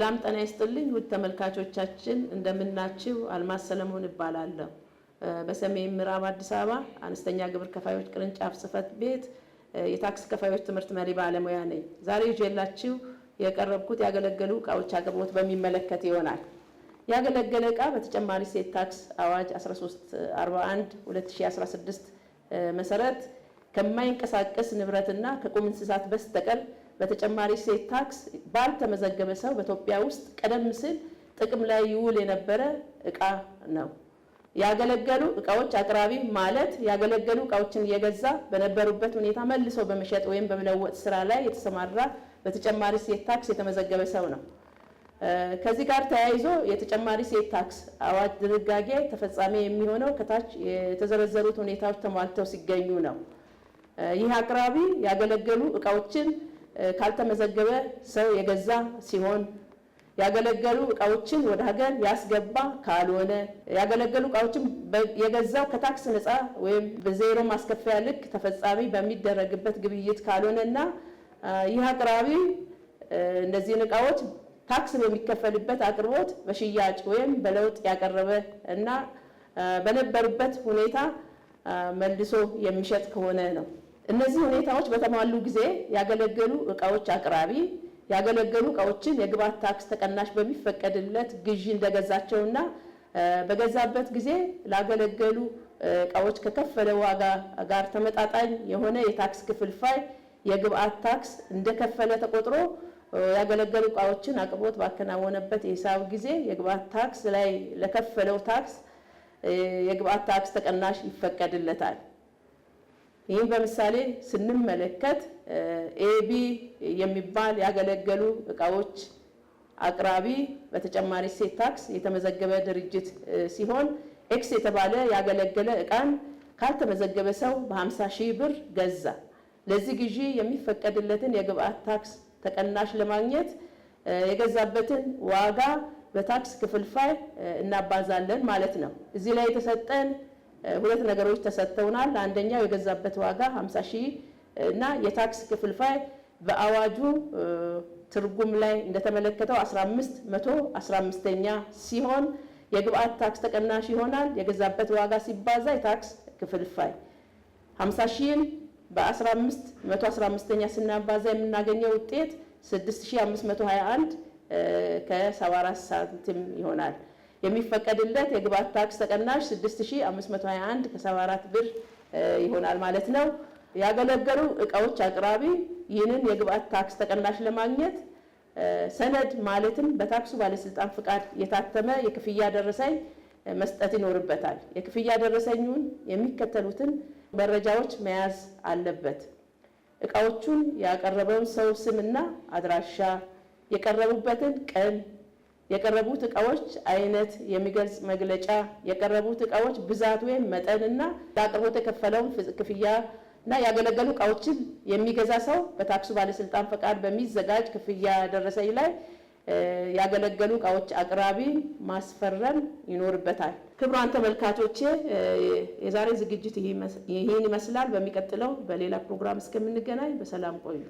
ሰላም ጤና ይስጥልኝ ውድ ተመልካቾቻችን፣ እንደምናችሁ። አልማዝ ሰለሞን እባላለሁ። በሰሜን ምዕራብ አዲስ አበባ አነስተኛ ግብር ከፋዮች ቅርንጫፍ ጽሕፈት ቤት የታክስ ከፋዮች ትምህርት መሪ ባለሙያ ነኝ። ዛሬ ይዤላችሁ የቀረብኩት ያገለገሉ እቃዎች አቅርቦት በሚመለከት ይሆናል። ያገለገለ እቃ በተጨማሪ እሴት ታክስ አዋጅ 1341 2016 መሰረት ከማይንቀሳቀስ ንብረትና ከቁም እንስሳት በስተቀር በተጨማሪ እሴት ታክስ ባልተመዘገበ ሰው በኢትዮጵያ ውስጥ ቀደም ሲል ጥቅም ላይ ይውል የነበረ እቃ ነው። ያገለገሉ እቃዎች አቅራቢ ማለት ያገለገሉ እቃዎችን እየገዛ በነበሩበት ሁኔታ መልሶ በመሸጥ ወይም በመለወጥ ስራ ላይ የተሰማራ በተጨማሪ እሴት ታክስ የተመዘገበ ሰው ነው። ከዚህ ጋር ተያይዞ የተጨማሪ እሴት ታክስ አዋጅ ድንጋጌ ተፈጻሚ የሚሆነው ከታች የተዘረዘሩት ሁኔታዎች ተሟልተው ሲገኙ ነው። ይህ አቅራቢ ያገለገሉ እቃዎችን ካልተመዘገበ ሰው የገዛ ሲሆን፣ ያገለገሉ እቃዎችን ወደ ሀገር ያስገባ ካልሆነ፣ ያገለገሉ እቃዎችን የገዛው ከታክስ ነፃ ወይም በዜሮ ማስከፈያ ልክ ተፈጻሚ በሚደረግበት ግብይት ካልሆነ እና ይህ አቅራቢ እነዚህን እቃዎች ታክስ በሚከፈልበት አቅርቦት በሽያጭ ወይም በለውጥ ያቀረበ እና በነበሩበት ሁኔታ መልሶ የሚሸጥ ከሆነ ነው። እነዚህ ሁኔታዎች በተሟሉ ጊዜ ያገለገሉ እቃዎች አቅራቢ ያገለገሉ እቃዎችን የግብዓት ታክስ ተቀናሽ በሚፈቀድለት ግዢ እንደገዛቸውና በገዛበት ጊዜ ላገለገሉ እቃዎች ከከፈለ ዋጋ ጋር ተመጣጣኝ የሆነ የታክስ ክፍልፋይ የግብዓት ታክስ እንደከፈለ ተቆጥሮ ያገለገሉ እቃዎችን አቅርቦት ባከናወነበት የሂሳብ ጊዜ የግብዓት ታክስ ላይ ለከፈለው ታክስ የግብዓት ታክስ ተቀናሽ ይፈቀድለታል። ይህም በምሳሌ ስንመለከት ኤቢ የሚባል ያገለገሉ እቃዎች አቅራቢ በተጨማሪ እሴት ታክስ የተመዘገበ ድርጅት ሲሆን፣ ኤክስ የተባለ ያገለገለ እቃን ካልተመዘገበ ሰው በ50 ሺህ ብር ገዛ። ለዚህ ግዢ የሚፈቀድለትን የግብዓት ታክስ ተቀናሽ ለማግኘት የገዛበትን ዋጋ በታክስ ክፍልፋይ እናባዛለን ማለት ነው። እዚህ ላይ የተሰጠን ሁለት ነገሮች ተሰጥተውናል። አንደኛው የገዛበት ዋጋ 50 ሺህ እና የታክስ ክፍልፋይ በአዋጁ ትርጉም ላይ እንደተመለከተው 15 115ኛ ሲሆን የግብዓት ታክስ ተቀናሽ ይሆናል። የገዛበት ዋጋ ሲባዛ የታክስ ክፍልፋይ፣ 50 ሺህን በ15 115ኛ ስናባዛ የምናገኘው ውጤት 6521 ከ74 ሳንቲም ይሆናል። የሚፈቀድለት የግብዓት ታክስ ተቀናሽ 6521 ከ74 ብር ይሆናል ማለት ነው። ያገለገሉ እቃዎች አቅራቢ ይህንን የግብዓት ታክስ ተቀናሽ ለማግኘት ሰነድ ማለትም በታክሱ ባለስልጣን ፍቃድ የታተመ የክፍያ ደረሰኝ መስጠት ይኖርበታል። የክፍያ ደረሰኙን የሚከተሉትን መረጃዎች መያዝ አለበት። እቃዎቹን ያቀረበውን ሰው ስምና አድራሻ፣ የቀረቡበትን ቀን፣ የቀረቡት እቃዎች አይነት የሚገልጽ መግለጫ፣ የቀረቡት እቃዎች ብዛት ወይም መጠንና ለአቅርቦት የከፈለውን ክፍያ እና ያገለገሉ እቃዎችን የሚገዛ ሰው በታክሱ ባለስልጣን ፈቃድ በሚዘጋጅ ክፍያ ደረሰኝ ላይ ያገለገሉ እቃዎች አቅራቢ ማስፈረም ይኖርበታል። ክቡራን ተመልካቾቼ፣ የዛሬ ዝግጅት ይህን ይመስላል። በሚቀጥለው በሌላ ፕሮግራም እስከምንገናኝ በሰላም ቆዩ።